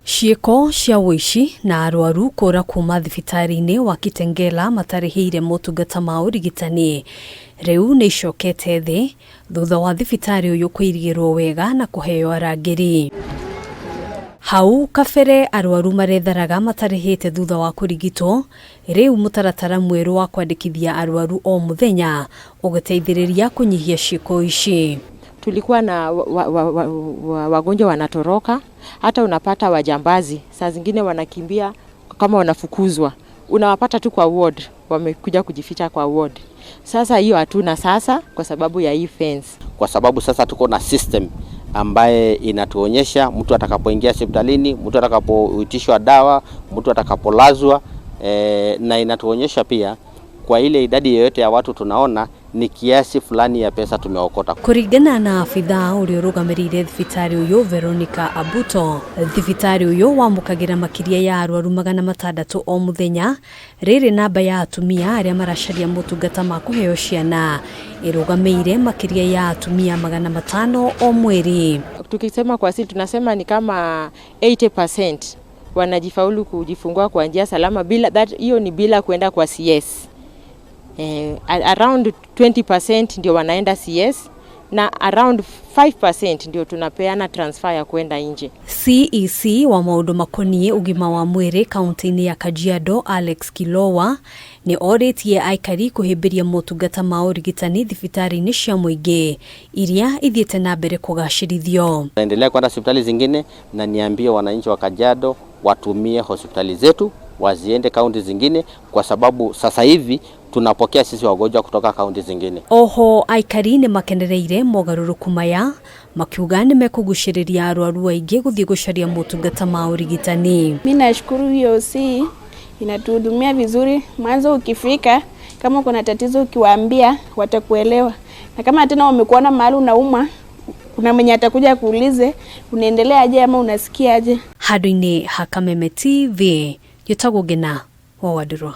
Ciĩko cia ũici na arwaru kũra kuma thibitarĩ-inĩ wa Kitengela matarĩhĩire motungata ma ũrigitani rĩu nĩ icokete thĩ thutha wa thibitarĩ ũyũ kũirigĩrwo wega na kũheo arangĩri. Hau kabere arwaru maretharaga matarĩhĩte thutha wa kũrigitwo, rĩu mũtaratara mwerũ wa kwandĩkithia arwaru o mũthenya ũgĩteithĩrĩria kũnyihia ciĩko ici. Tulikuwa na wagonjwa wanatoroka, hata unapata wajambazi saa zingine wanakimbia kama wanafukuzwa, unawapata tu kwa ward, wamekuja kujificha kwa ward. Sasa hiyo hatuna sasa kwa sababu ya hii fence. Kwa sababu sasa tuko na system ambaye inatuonyesha mtu atakapoingia hospitalini, mtu atakapoitishwa dawa, mtu atakapolazwa, na inatuonyesha pia kwa ile idadi yoyote ya watu tunaona ni kiasi fulani ya pesa tumeokota. Kũringana na abithaa ũrĩa ũrũgamĩrĩire thibitarĩ ũyũ Veronica Abuto, thibitarĩ ũyũ wamũkagĩra makĩria ya arwaru 600 o mũthenya. Rĩrĩ namba ya atumia arĩa maracaria motungata ma kũheo ciana ĩrũgamĩire makĩria ya atumia 500 o mweri. Tukisema kwa asili tunasema ni kama 80% wanajifaulu kujifungua kwa njia salama bila that, hiyo ni bila kuenda kwa CS. Around 20% ndio wanaenda CS na around 5% ndio tunapeana transfer ya kwenda nje. CEC wa maũndũ makoniĩ ũgima wa mwĩrĩ kaunti-inĩ ya Kajiado Alex Kilowa nĩ orĩtie aikari kũhĩmbĩria motungata ma ũrigitani thibitarĩ-inĩ cia mũingĩ iria ithiĩte na mbere kũgacĩrithio. Naendelea kwenda hospitali zingine na niambie wananchi wa Kajiado watumie hospitali zetu, waziende kaunti zingine, kwa sababu sasa hivi tunapokea sisi wagonjwa kutoka kaunti zingine. Oho aikari nĩ makenereire mogarũrũku maya makiuga nĩ mekũgucĩrĩria arwaru aingĩ gũthiĩ gũcaria motungata ma ũrigitani. Mimi nashukuru hiyo si inatuhudumia vizuri. Mwanzo ukifika kama kuna tatizo ukiwaambia watakuelewa, na kama tena wamekuona mahali unauma, kuna mwenye atakuja kuulize unaendelea aje ama unasikia aje. Handũ-inĩ ha Kameme TV njĩtagwo Ngina wa Wandirwa.